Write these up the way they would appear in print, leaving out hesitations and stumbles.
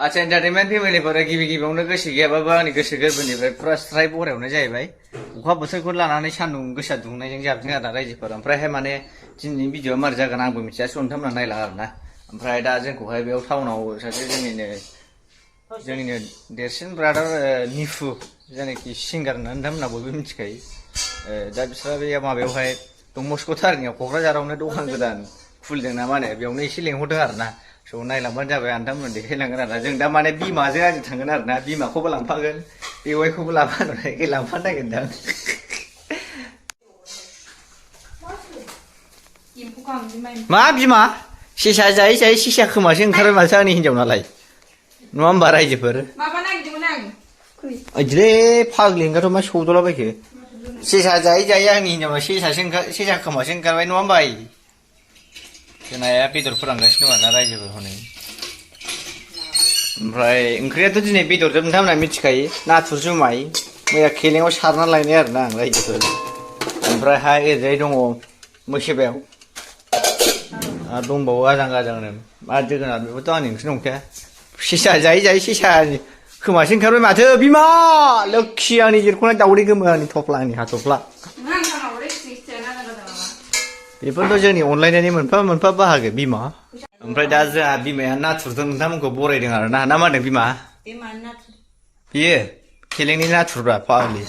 आच्छा एन्टारटेनमेन्ट फेमिलिफोरा गिबि गिबियावनो गोसो गैयाबाबो आंनि गोसो गोरबोनिफ्राय फुरा स्राय बरायहरनाय जाहैबाय अखा बोथोरखौ लानानै सान्दुं गोसा दुंनायजों जाबजों आरोना रायजोफोरा ओमफ्रायहाय माने दिनैनि भिडिअआ मारै जागोन आंबो मिथिया नोंथांमोना नायला आरोना ओमफ्राय दा जोंखौहाय बेयाव टाउनाव सासे जोंनिनो देरसिन ब्रादार निफु जायनाखि सिंगार होननानै नोंथांमोना बयबो मिथिखायो दा बिस्रा बे माबायावहाय दं मस्क'टारनियाव क'क्राझारावनो दखान गोदान खुलिदों ना मा होनो बेयावनो एसे लेंहरदों आरोना स' नायलांबानो जाबाय आं नोंथांमोन देखायलांगोन आरोना जों दा माने बिमाजों आंजों थांगोन आरोना बिमाखौबो लांफागोन बेवाइखौबो लांफानो नागिरदों मा बिमा सेसा जायै जायै सेसा खोमासो ओंखारबाय माथो आंनि हिनजावनालाय नङा होमबा रायजोफोर माबा नागिरदोंमोन आं इदिले फाग्लि ओंखारथ' मा सौदलाबायखो सेसा जायै जायै आंनि हिनजावना सेसा खोमासो ओंखारबाय नङा होमबा जोंना आइया बेदर फोरानगासिनो दं आरोना रायजोफोर हनै ओमफ्राय ओंख्रियाथ' दिनै बेदरजों नोंथांमोना मिथिखायो नाथुर जुमाय मैया खेलेंआव सारना लायनाय आरोना आं रायजोफोर ओमफ्रायहाय ओरैजाय दङ मैसो बेव आरो दंबावो आजां गाजांनो आरो जोगोनार बेफोरथ' आंनि ओंख्रि नंखाया सेसा जायै जायै सेसानि खोमासो ओंखारबाय माथो बिमा लोक्षि आंनि जिरख'नाय दावदै गोमो आंनि थफ्ला आंनि हाथफ्ला बेफोरथ' जोंनि अनलायनायनि मोनफा मोनफा बाहागो बिमा ओमफ्राय दा जोंहा बिमाया नाथुरजों नोंथांमोनखौ बरायदों आरोना ना मा होनदों बिमा बियो खेलेंनि नाथुरब्रा फाग्लि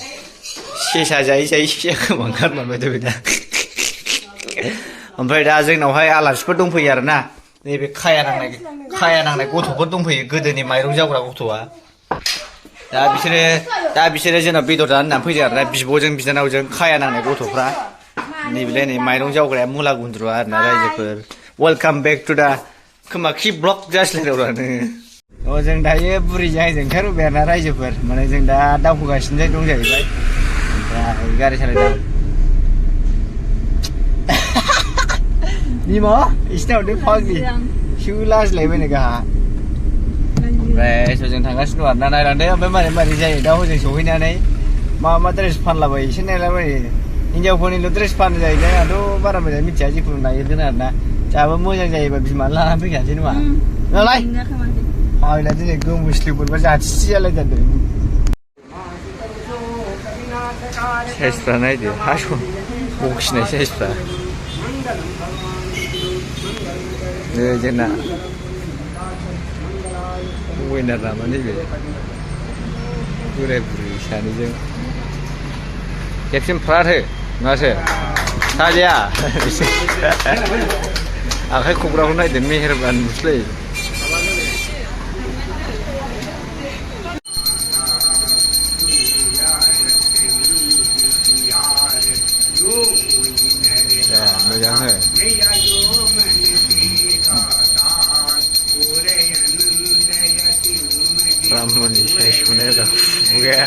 सेसा जायै जायै सेसा खोमा ओंखारलांबायथ' बे दा ओमफ्राय दा जोंनावहाय आलासिफोर दंफैयो आरोना नैबे खाया नांनाय गथ'फोर दंफैयो गोदोनि माइरं जावग्रा गथ'आ दा बिसोरो जोंनाव बेदर जानो होननानै फैदों आरोना बिब'जों बिनानावजों खाया नांनाय गथ'फ्रा नैबेलाय नै माइरं जावग्राया मुला गुन्द्रुआ आरोना रायजोफोर वेलकाम बेक टु दा खोमाखि ब्लग जास्लायदावलानो जों दायो बुरिजों आंजों ओंखारबोबाय आरोना रायजोफोर माने जों दा दावखोगासिनो दं जाहैबाय ओमफ्राय गारि सालायदों बिमा इसिनाव दे फाग्लि सिउ लाजिलायबायनो गाहा ओमफ्राय जों थांगासिनो दं आरोना नायलांदो ओमफ्राय मारै जायो दा हजों सहैनानै मा ड्रेस फानलाबायो एसे नायलाबायो हिनजावफोरनिल' ड्रेस फानो जाहैदों आंथ' बारा मोजां मिथिया जिखुनु नागिरदों आरोना जोंहाबो मोजां जायोबा बिमानो लानानै फैखानोसै नङा नालाय फाग्ला दिनै गोमोस्लिउफोरबा जाथिसि जालायथारदों साइजफ्रा नायदो हास' बखिनाय साइजफ्रा जोंना वेनार नामा नैबे बोराय बुरै सानैजों खेबसेनो फ्राद हो नङासो साजाया आखाइ खबग्राखौ नायदो मेहेरबान नुसैलायो मोजां हो ब्राह्मणनि साइज सुनाय खुगाया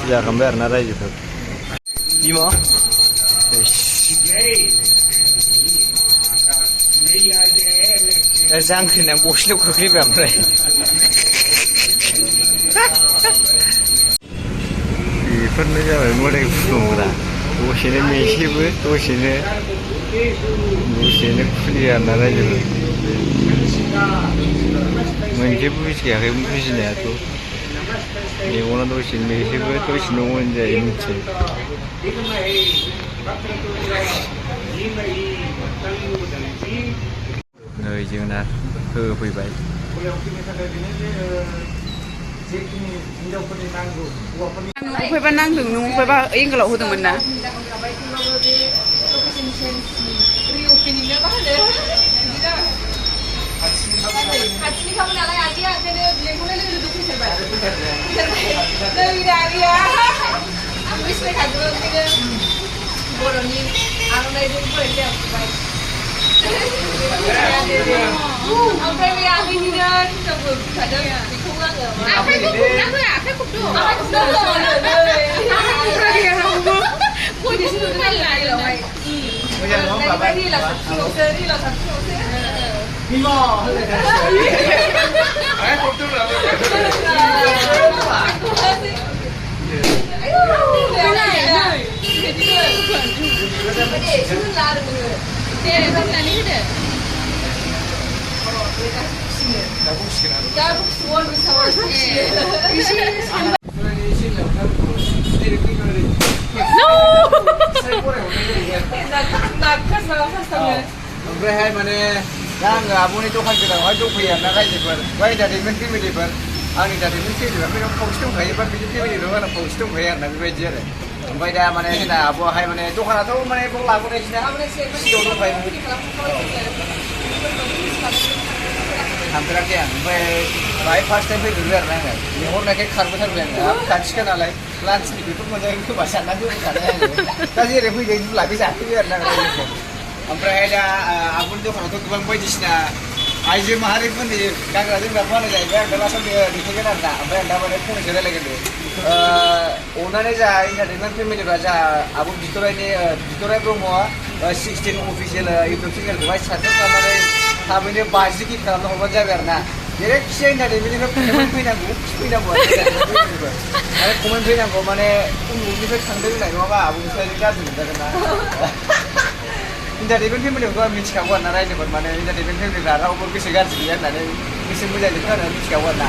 जाखांबाय आरोना रायजोफोर बिमा जांख्रिना गस्लायाव खोख्लैबाय ओमफ्राय बेफोरनो जाबाय मोदाय फुदुंग्रा दसेनो मेसेबो दसेनो खुलियो आरोना रायजोफोर मोनसेबो बुजिखायाखै बुजिनायाथ' मेगना दसेनो मेसेबो दसेनो अन जायो मिथियो नै जोंना होफैबाय उफायबा नांदों नों उफायबा एंगलाव होदोंमोन ना खाथिनिखामोन नालाय आगैया ओंखायनो लेंहरनाय लोगो लोगो फैथारबाय नै दानिया आंबो सिनायखागौ ओंखायनो बर'नि आर'नाइजों फरायनो जाबाय ओमफ्राय बे आगैनिनो हिनजावबो फैखादों बेखौबो आङो आखाइ खबदों आखाइ खबदों Mimo, ओमफ्रायहाय माने दा आङो आब'नि दखान गोदानावहाय दंफैयो आरोना रायजोफोर बा एन्टारटेनमेन्ट फेमिलिफोर आंनि एन्टारटेनमेन्ट फेमिलिफोर बे पक्स दंखायो बा बिदि फेमिलिल' आंना पक्स दंखायो आरोना बेबायदि आरो ओमफ्राय दा माने जोंना आब'आहाय माने दखानाथ' माने बाव लाबोनायसोना सिगाङाव दंखायो थांफेराखै आं ओमफ्राय बाहाय फार्स्ट टाइम फैफेरबाय आरोना आङो लेंहरनायखाय खारबोथारबाय आङो खाथिखा नालाय लान्चनि बेफोर मोजाङै खोमा साननानै दोनखानाय आङो दा जेरै फैदों लाबो जाफैबाय आरोना आङो ओमफ्रायहाय दा आब'नि दखानावथ' गोबां बायदिसिना आइजो माहारिफोरनि गानग्रा जोमग्रा फानो जाहैबाय आं दा लास्टआव देखायगोन आरोना ओमफ्राय आं दा माने फंनैसो रायलायगोन अननानै जा एन्टारटेनमेन्ट फेमिलिफ्रा जा आब' बिथराय ब्रह्मआ 16 अफिसियेल इउटुब चेनेलखौहाय साबसक्राइब खालामनानै थाबैनो 50 किल खालामना हरबानो जाबाय आरोना जेरैखि एन्टारटेनमेन्टनिफ्राय फैनांगौ आरो कमेन्ट फैनांगौ माने उमुखनिफ्राय थांदों होननाय नङाबा आब'निफ्राय गाज्रि मोनजागोन ना एन्टारटेनमेन्ट फेमिलिखौ आं मिथिखागौ आरोना रायजोफोर माने एन्टारटेनमेन्ट फेमिलिफ्रा रावबो गोसो गाज्रि गैया होननानै गोसो मोजां जोबखा होननानै मिथिखागौ आरोना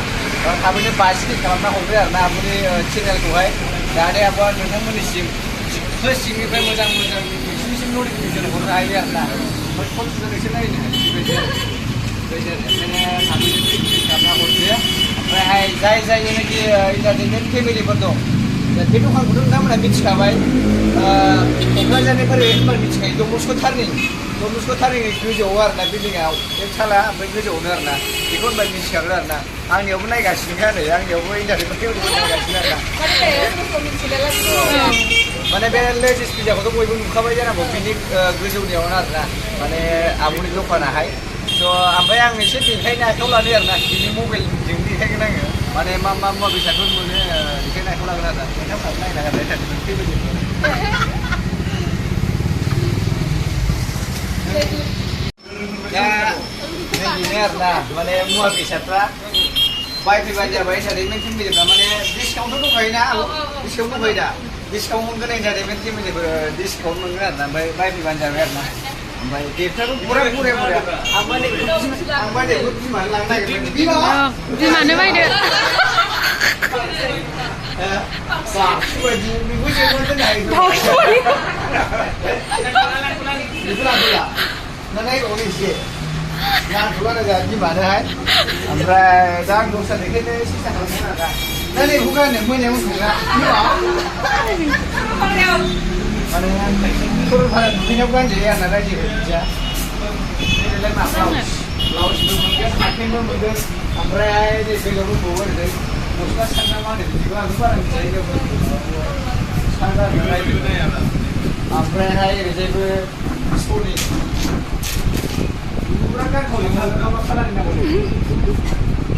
थाबैनो 50 किल खालामना हरबाय आरोना आब'नि चेनेलखौहाय जाहाथे आब'आ नोंथांमोननिसिम सिंनिफ्राय मोजां नोंसिनिसिम नटिफिकेसन हरनो हायो आरोना खम सुद्धा नोंसोर नायनो हायो बेबायदि आरो ओंखायनो थाबैनो खालामना हरदो ओमफ्रायहाय जायनाखि एन्टारटेनमेन्ट फेमिलिफोर दं बे दखानखौथ' नोंथांमोनहा मिथिखाबाय क'क्राझारनिफ्राय होनबा मिथिखायो दमस्क' टार्निं गोजौआव आरोना बिल्डिंआव एक थाला ओमफ्राय गोजौआवनो आरोना बेखौ होनबा मिथिखागोन आरोना आंनियावबो नायगासिनोखा नै आंनियावबो एन्टारटेनमेन्ट फेमिलिखौ नायगासिनो आरोना माने बे लेडिस पिज्जाखौथ' बयबो नुखाबाय जानांगौ बिनि गोजौनियावनो आरोना माने आब'नि दखानाहाय स' ओमफ्राय आं एसे देखायनो आखायाव लादो आरोना बिनि मबाइलजों देखायगोन आङो माने मा मुवा बेसादफोर मोनो देखायनो आखायाव लागोन आरोना नोंथांमोनहाबो नायनो हागोन एन्टारटेनमेन्ट फेमिलिखौ दा बेनो आरोना माने मुवा बेसादफ्रा बायफैबानो जाबाय एन्टारटेनमेन्ट फेमिलिफ्रा माने डिसकाउन्टथ' दंखायोना डिसकाउन्ट दंखायो दा डिसकाउन्ट मोनगोन एन्टारटेनमेन्ट फेमिलिफोर डिसकाउन्ट मोनगोन आरोना ओमफ्राय बायफैबानो जाबाय आरोना ओमफ्राय डेटफ्राबो बरिया आं माने बिमानो लांनो नागिरदों बिमानो बायदो बिमानोहाय ओमफ्राय दा आं दस्रा देखायनो सेस्था खालामगोन आरोना दा नैखौ गाननो मोनायाव उन्दुग्रा माने सरलपारा दुगैनायाव गानजायो आरोना रायजो बिदिया ब्लाउसबो मोनगोन हाफपेन्टबो मोनगोन ओमफ्राय नै बेलायाव दंबावो ओरैजाय गस्ला सानना मा होनो बिदिखौ आंबो बारा मिथियो सानना ओमफ्रायहाय ओरैजायबो सनि पुरा गानखावजों मा खालामनो नांगौ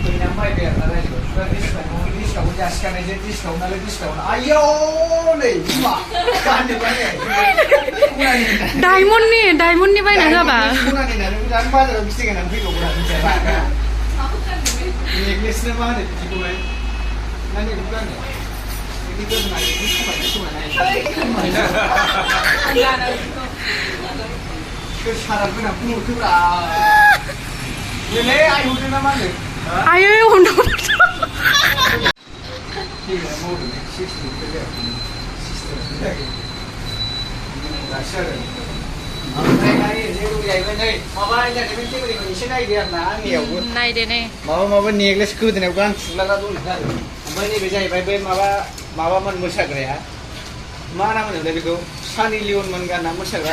फैनानै बायबाय आरोना रायजोआव पुरा डिसकाउन्ट जासिखानायजों डिसकाउन्ट नालाय डिसकाउन्ट आयौ नै बिमा गाननो बायो डायमन्डनि बायना होआबा सनानि होननानै मोजां बाजाराव गिदिंनानै फैगौमोन मिथियाबा नेकलेस ना मा होनो बिदिखौहाय ना नैखौ गानो बिदि गोदोनाय सोर सारा गोनां फुहरखोब्रा बेलाय आइ हरदों ना मा होनो आयै उन्दु नायदो नै माबा नेकलेस गोदोनायाव गान थुग्लाग्रा दंना आरो ओमफ्राय नैबे जाहैबाय बे माबामोन मोसाग्राया मा नाम होनोमोनलाय बेखौ सानि लियनमोन गानना मोसाग्रा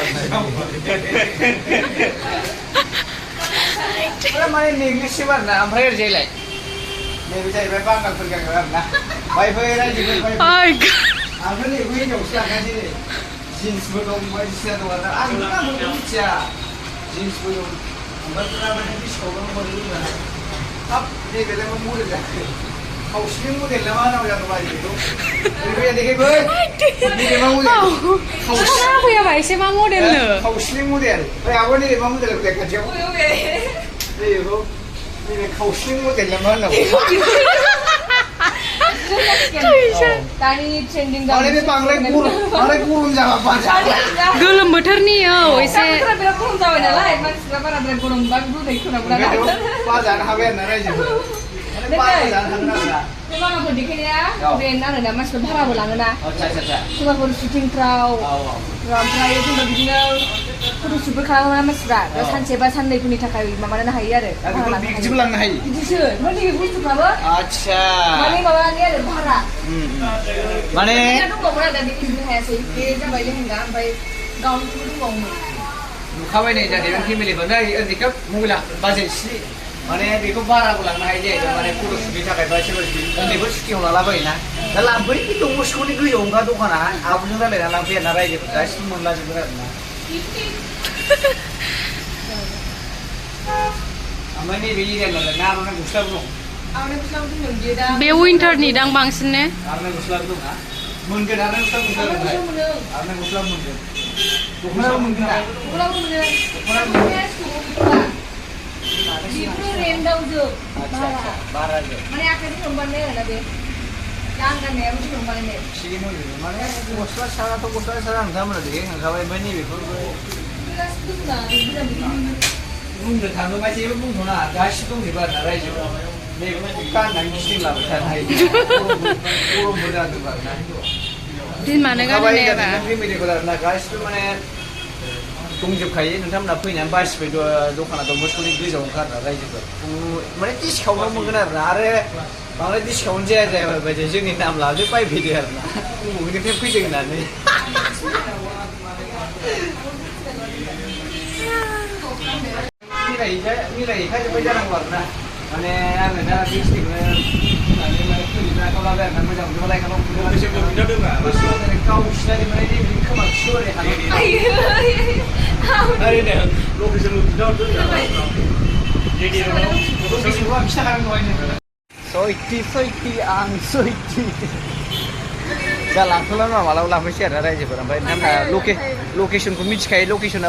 माने नेकलेससो आरोना ओमफ्राय ओरैजायलाय नैबे जाहैबाय बांगालफोर गानग्रा आरोना बायफै रायजोफोर ओमफ्राय नैबे हिन्जावसो लांखासै नै जिन्सबो दं बायदिसिना दं आरोना आं नामखौ मिथिया जिन्सबो दं ओमफ्राय पुरा माने डिसकाउन्टआव मोनो हाब नैबेलाय मा मडेल जाखो खावस्रि मडेल ना मा होनांगौ जाखो बायदि बेखौ ओरैबायदि देखायबै नैबे मा मडेल खावस्रि फैयाबा एसे मा मडेलनो खावस्रि मडेल ओमफ्राय आब' नैबे मा मडेल फैलाय खाथियाव नैबेखौ नैबे खावस्रि मडेल ना मा होनांगौ दानि ट्रेन्डिं माने बे बांद्राय गरम जाबा बाजा गोलोम बोथोरनि औ एसे बोथोरा बिराद गरम जाबाय नालाय मानसिफ्रा बाराद्राय गरमबा गुदुं खोनाब्ला बाजानो हाबाय आरोना रायजोफोरा माने बाजा जानो हागोन आरोना बे मामाफोर देखायनाया ब्रेन्ड आरोना मानसिफोर भाराबो लाङोना सोरबाफोर शुटिंफ्राव ओमफ्राय जोंबो बिदिनो फट'शुटबो खालामोना मानसिफ्रा सानसे बा साननैफोरनि थाखाय माबानो हायो आरो बिदिबो लांनो हायो बिदिसो माने बे बुस्थुफ्राबो आच्छा माने माबानि आरो भारा माने दंबावोमोन आरो दा देखायजोबनो हायासै बे जाबाय लेहेंगा ओमफ्राय गाउनफोरबो दंबावोमोन नुखाबाय नै जाहाथे फेमिलिफोरनो ओरैखौ मबाइला बाजेट स्रि माने बेखौ बाराबो लांनो हायो जाहैबाय माने फट' शुटनि थाखाय बा सोरबा उन्दैफोर सुटिंआव लालाबायोना दा बै दंबस्क'नि गोजौआव ओंखार दखाना आब'जों रायलायना लांफैया ना रायजोफोर गासिबो मोनलाजोबगोन आरोना ओमफ्राय नैबे एरियानि ना आर'नाइ गस्लाबो दं आर'नाइ गस्लाबो दंमोन बियो दा बे विन्टारनि दां बांसिन ने आर'नाइ गस्लाबो दंना मोनगोन आर'नाइ गस्ला मोनगोन आर'नाइ गस्ला मोनगोन दख'नाबो मोनगोन ना दख'नाबो मोनो बेफोरो रेन्टआव जोब बाराजों माने आखाइजों हमबानाय आरोना बे आं गाननायाबो जों हमबानाय थिगैनो मोनजोबो माने गस्ला साराथ' गस्ला सारा नोंथांमोना देखायखांखाबाय ओमफ्राय नैबेफोरबो बुंनो थाङोबा जेबो बुंथ'ना गासिबो दंजोबो आरोना रायजोआव नैबेखौ गाननानै गिदिंलाबाय थानो हायो गरमबो जादों आरोना बिमानो गानहोनाय एबा फेमिलिफोर आरोना गासिबो माने दंजोबखायो नोंथांमोना फैनानै बासिबाय दखाना दंबस्क'नि गोजौआव ओंखारना रायजोफोर माने डिसकाउन्टआव मोनगोन आरोना आरो बांद्राय डिसकाउन्ट जाया बायदि जोंनि नाम लाजोब बायफैदो आरोना बबेनिफ्राय फैदों होननानै मिलायहैखाजोब्बाय जानांगौ आरोना माने आङो दा डिस्ट्रिक्टनो होननानै माने खुलिनो आखायाव लाबाय आरोना मोजां मोनदों लाइखानाव गाव खिनानै माने नैबे खोमा खियो ओरै ओरैनो लकेसनखौ आं खिन्थाखानाय नङा सयथि आं सयथि जा लांथ'ला नङा मालाबा लांफैसै आरोना रायजोफोर ओमफ्राय नोंथांमोना लकेसनखौ मिथिखायो लकेसना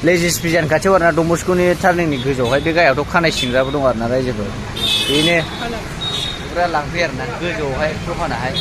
लेजिस बिजान खाथियाव आरोना दंबस्क'नि टार्निंनि गोजौआवहाय बे गायावथ' खानाय सिंग्राबो दं आरोना रायजोफोर बेनो फुरा लांफैयो आरोना गोजौआवहाय दखानाहाय